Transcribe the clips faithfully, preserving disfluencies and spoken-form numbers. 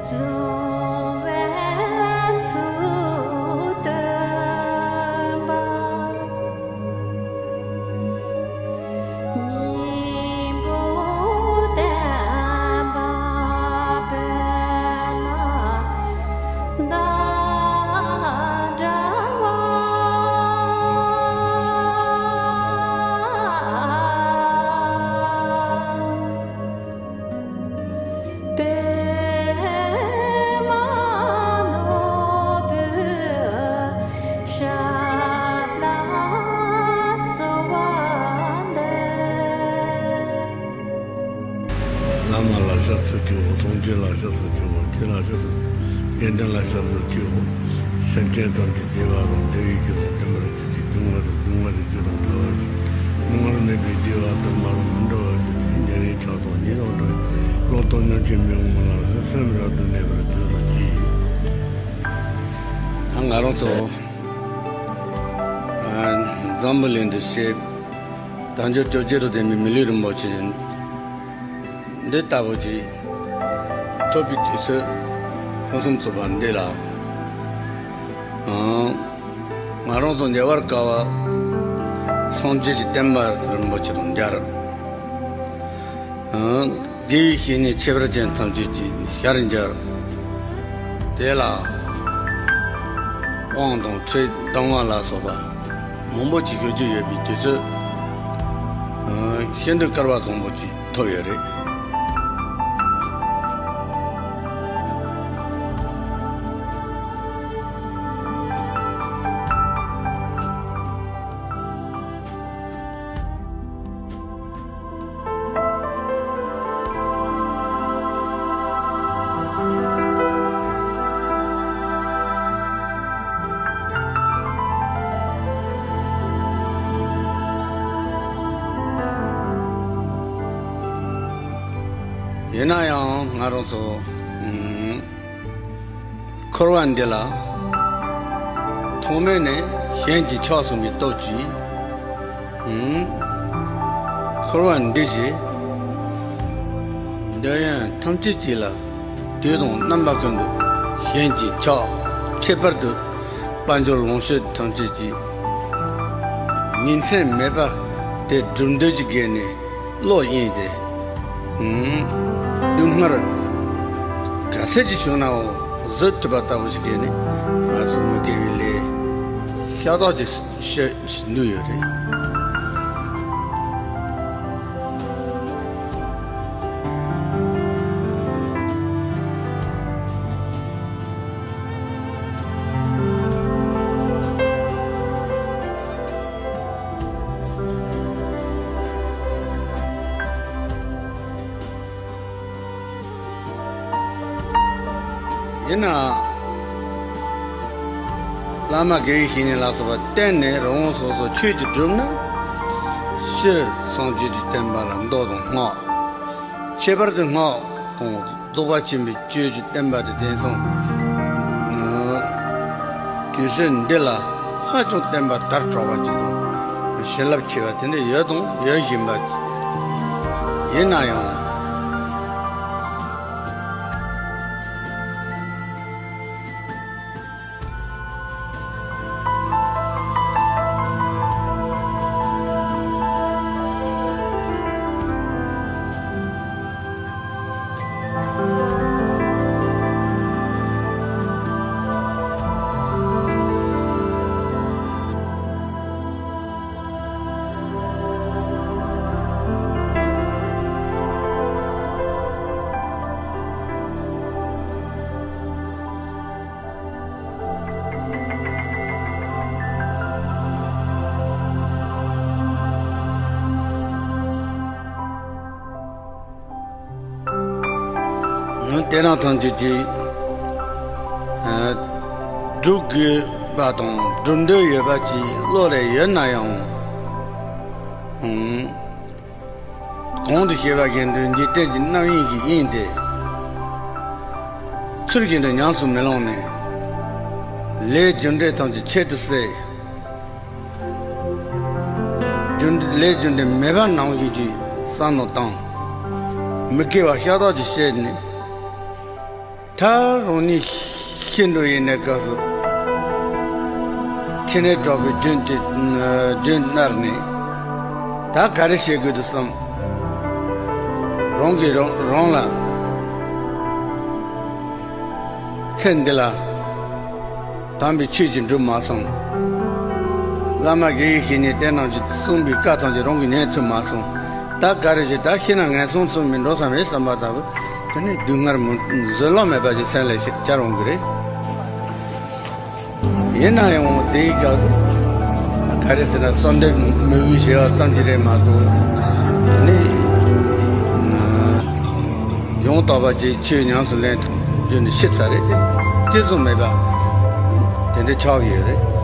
གཟུང་བའི་ཚུལ་སྟོན་པ། སྙིང་པོ་བསྟན་པ་སྤེལ་ལ་བདག་འདྲ་བ། པདྨ་ནོར་བུའི་ཞབས་ལ་གསོལ་བ་འདེབས། བླ་མ་ལ་ཕྱག་འཚལ་ལོ། སངས་རྒྱས་ལ་ཕྱག་འཚལ་ལོ། ཁྱེད་ལ་ཕྱག་འཚལ་ལོ། དགེ་འདུན་ལ་ཕྱག་འཚལ་ལོ། སེམས་ཅན་ཐམས་ཅད་བདེ་བ་དང་བདེ་བའི་རྒྱུ་དང་ལྡན་པར་གྱུར་ཅིག་སྡུག་བསྔལ་དང་སྡུག་བསྔལ་གྱི་རྒྱུ་དང་བྲལ་བར་གྱུར་ཅིག་སྡུག་བསྔལ་མེད་པའི་བདེ་བ་དང་མ་རུངས་མི་འབྲལ་བར་གྱུར་ཅིག་ཉེ་རིང་ཆགས་སྡང་གཉིས་དང་བྲལ་བའི་བློ་སྟོབས་ཉམས་ཀྱིས་མི་ངོམས་ལ་སེམས་རབ་ཏུ་གནས་པར་གྱུར་ཅིག་ད་ང་རང་ཚོ་ཨ་འཛམ་བུ་གླིང་འདི་ཞེས་དལ་འབྱོར་སྤྱོད་བརྒྱད་དང་ལྡན་པའི་མི་ལུས་རིན་པོ་ཆེ་འདི་ལྟ་བུ་ཅིག་ཐོབ་པའི་དུས་ཚོད་ཕུན་སུམ་ཚོགས་པ་འདི་ལ། ཨང་། ང་རང་ཚོ་མཇལ་བར་དཀའ་བ་སངས་རྒྱས་ཀྱི་བསྟན་པ་རིན་པོ་ཆེ་དང་མཇལ། ཨང་། དགེ་བའི་བཤེས་གཉེན་ཁྱད་པར་ཅན་ཐམས་ཅད་ཀྱི་ཞལ་མཇལ། དེ་ལ་དབང་དང་ཁྲིད་གདམས་ངག་ལ་སོགས་པ་མང་པོ་ཅིག་ཞུ་རྒྱུ་ཡོད་པའི་དུས་ཚོད། ཨང་། ཤིན་ཏུ་སྐལ་བ་བཟང་པོ་ཅིག་ཐོབ་ཡོད་རེད། ཡིན་ན་ཡང་ང་རང་ཚོ་ཨུམ། འཁོར་བ་འདི་ལ་ཐོག་མེད་ནས་གཞན་གྱིས་ཆགས་སོང་བའི་སྟོབས་ཀྱིས། ཨུམ། འཁོར་བ་འདི་ཞེས་འདོད་ཡོན་ཐམས་ཅད་ཀྱི་ལ་དུས་དང་རྣམ་པ་ཀུན་ཏུ་གཞན་གྱིས་ཆགས། ཁྱད་པར་དུ་དཔལ་འབྱོར་ལོངས་སྤྱོད་ཐམས་ཅད་ཀྱི་ཉིན་མཚན་མེད་པ་དེ་སྒྲུབ་འདོད་ཀྱི་སྒོ་ནས་བློ་གཡེངས་ཏེ། ཨུམ། སྡུག་བསྔལ་ག་ཚད་ཀྱི་བྱུང་ནའང་གཟོད་ཐུབ་པ་ལྟ་བུ་ཞིག་གིས་ནི་ང་ཚོ་མི་དགེ་བའི་ལས་ཤ་སྟག་ཅིག་བྱེད་བཞིན་དུ་ཡོད་རེད། ཡིན་ནའང་། བླ་མ་དགེ་བའི་བཤེས་གཉེན་ལ་སོགས་པ་བསྟེན་ནས་རང་དབང་སོ་སོ་ཆོས་ཀྱི་སྒྲུབ་ན། སྤྱིར་སངས་རྒྱས་ཀྱི་བསྟན་པ་ལ་མདོ་དང་སྔགས། ཁྱད་པར་དུ་སྔགས་དང་རྫོགས་པ་ཆེན་པོའི་ཆོས་ཀྱི་བསྟན་པ་དེ་དེང་སང་དུས་ཚོད་འདི་ལ་ཧ་ཅང་བསྟན་པ་དར་དྲགས་པ་ཅིག་དང་བྱིན་རླབས་ཆེ་བ་དེ་འདྲ་ཡོད་དང་ཡོད་བཞིན་པ་ཡིན་ན་ཡང་། ནི་དེ་རང་ཐམས་ཅད་ཀྱིས་ཨ་སྒྲུབ་དགོས་པ་དང་སྒྲུབ་འདོད་ཡོད་པ་ཅིག་བློ་ལ་ཡོད་ན་ཡང་། ཨང་། གོང་དུ་བཤད་པ་བཞིན་དུ་འཇིག་རྟེན་གྱི་རྣམ་གཡེང་གིས་གཡེངས་ཏེ། ཚུལ་བཞིན་དུ་ཉམས་སུ་མི་བླངས་ནས། ལས་རྒྱུ་འབྲས་ཐམས་ཅད་ཆེད་དུ་བསད། རྒྱུ་འབྲས་ལས་རྒྱུ་འབྲས་མེད་པ་ནང་བཞིན་གྱི་བསམ་བློ་བཏང་། མི་དགེ་བ་ཤ་སྟག་ཅིག་བྱས་ནས། མཐར་རང་ཉིད་ཤི་འགྲོ་ཡི་གནས་སྐབས་སུ། ཕྱི་ནས་གྲགས་པའི་རྒྱུན་དེ་རྒྱུན་མནར་ནས། ད་ག་རེ་བྱེད་དགོས་འདུག་བསམ། རང་གིས་རང་རང་ལ། ཚེ་འདི་ལ་དམ་པའི་ཆོས་ཀྱི་འགྲུབ་མ་སོང་། བླ་མ་དགེ་བའི་བཤེས་གཉེན་དེ་རྣམས་ཀྱིས་གསུངས་པའི་བཀའ་ཐམས་ཅད་རང་གིས་ཉན་ཐུབ་མ་སོང་། ད་ག་རེ་བྱེད། ད་ཤི་ན་ངན་སོང་ཚུར་མི་འགྲོ་བསམ་རེད་བསམ་པ་ལྟ་བུ། དེ་ནས་སྡུག་བསྔལ་མི་བཟོད་གླགས་མེད་པ་ཅིག་སེམས་ལ་ཤར་འོང་གི་རེད། ཡིན་ན་ཡང་དེའི་སྐབས་སུ་ག་རེ་ཟེར་ན། གསོལ་འདེབས་མོས་གུས་བྱས་པ་ཙམ་གྱིས་རེད་མ་གཏོགས། དེ་ནས་ཡང་དག་པ་ཅིག་ཆོས་ཉམས་སུ་ལེན་རྒྱུ་ནི་ཤི་ཚར་རེད་དེ། ཅི་བཟུང་མེད་པ་དེ་འདྲ་ཆགས་ཡོད་རེད།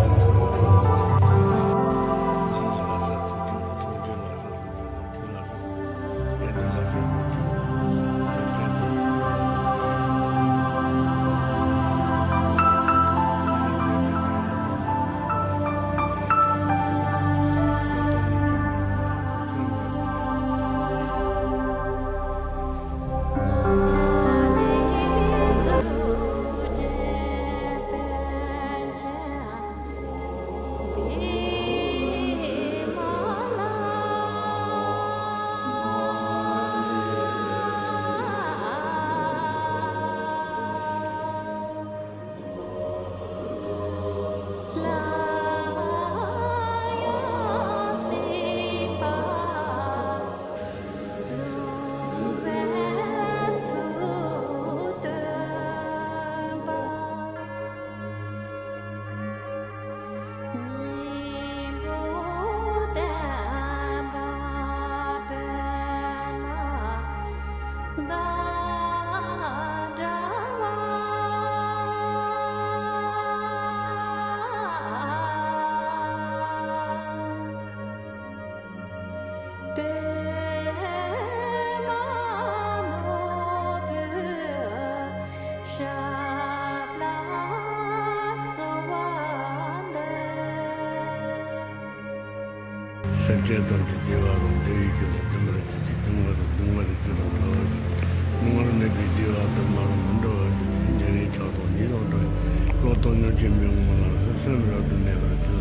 སེམས་ཅན་ཐམས་ཅད་བདེ་བ་དང་བདེ་བའི་རྒྱུ་དང་ལྡན་པར་གྱུར་ཅིག་སྡུག་བསྔལ་དང་སྡུག་བསྔལ་གྱི་རྒྱུ་དང་བྲལ་བར་གྱུར་ཅིག་སྡུག་བསྔལ་མེད་པའི་བདེ་བ་དུ་མ་རུ་མི་འགྲོ་བར་གྱུར་ཅིག་ཉེ་རིང་ཆགས་སྡང་གཉིས་དང་བྲལ་བའི་བློ་རྟོག་ཉམས་ཀྱིས་མི་ངོམས་ལ་སེམས་རབ་ཏུ་གནས་པར་གྱུར།